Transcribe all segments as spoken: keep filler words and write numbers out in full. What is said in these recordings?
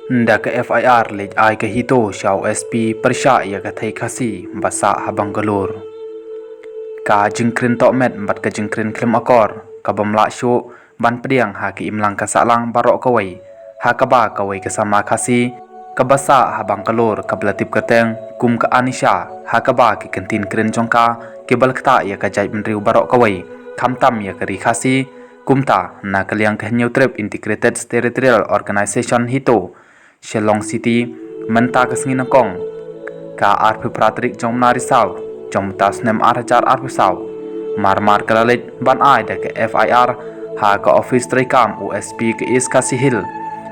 Da ka F I R leit ai ka HITO sha u S P pyrshah ïa ka thei Khasi ba sah ha Bangalore. Ka jingkren tohmet bad ka jingkren khlem akor ka bym lah shuh ban pdiang ha ka imlang ka sahlang baroh kawei, ha kaba kawei ka samla Khasi kaba sah ha Bangalore kaba la tip kyrteng kum ka Anisha, ha kaba ki kyntien kren jong ka kiba la ktah ïa ka jaitbynriew baroh kawei, khamtam ïa ka ri Khasi. Kumta, na ka liang ka Hynñiewtrep Integrated Territorial Organization, HITO, Shillong City, mynta ka sngi nyngkong, ka arphew phra tarik jong u bnai Risaw jong mynta u snem ar hajar arphew saw, mar mar ka la leit ban ai da ka F I R ha ka ophis treikam u S P ka East Khasi Hills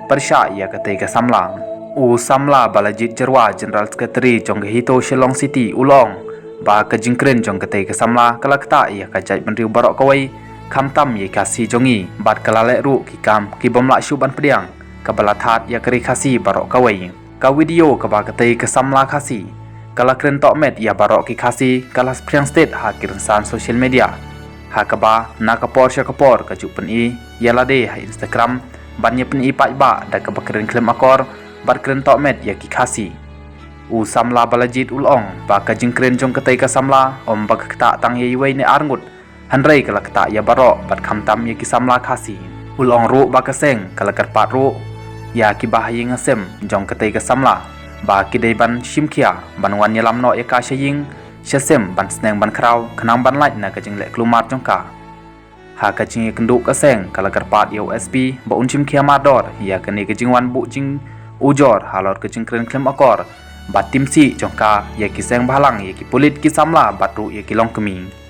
pyrshah ïa ka tei ka samla. U samla Balajied Jyrwa, General Secretary jong ka HITO Shillong City, u la ong ba ka jingkren jong ka tei ka samla ka la ktah ïa ka jaitbynriew baroh kawei, khamtam ïa ki Khasi jong ngi, bad ka la leh ruh ki kam ki bym lah shuh ban pdiang, kaba la thad ïa ka ri Khasi baroh kawei. Ka video kaba ka tei ka samla Khasi ka la kren tohmet ïa baroh ki Khasi ka la sphriang stet ha ki rynsan social media, ha kaba na ka por sha ka por ka ju pyni ïa lade ha Instagram ban ïa pyni paidbah da kaba kren khlem akor bad kren tohmet ïa ki Khasi. U samla Balajied u la ong ba ka jingkren jong ka tei ka samla ym ba ka ktah tang ïa iwei ne ar ngut, hynrei ka la ktah ïa baroh bad khamtam ïa ki samla Khasi. U la ong ruh ba ka seng ka la kyrpad ruh ïa ki bahaïing hasem jong ka tei ka samla ba ki dei ban shim khia ban wan ïalam noh ïa ka sha ïing sha sem ban sneng ban khraw khnang ban lait na ka jingleh kulmar jong ka. Ha ka jingïakynduh, ka seng ka la kyrpad ïa u S P ba un shim khia mardor ïa kane ka jingwan buh jingujor halor ka jingkren khlem akor bad tim sih jong ka ïa ki seng bhalang, ïa ki pulit, ki samla bad ruh ïa ki longkmie.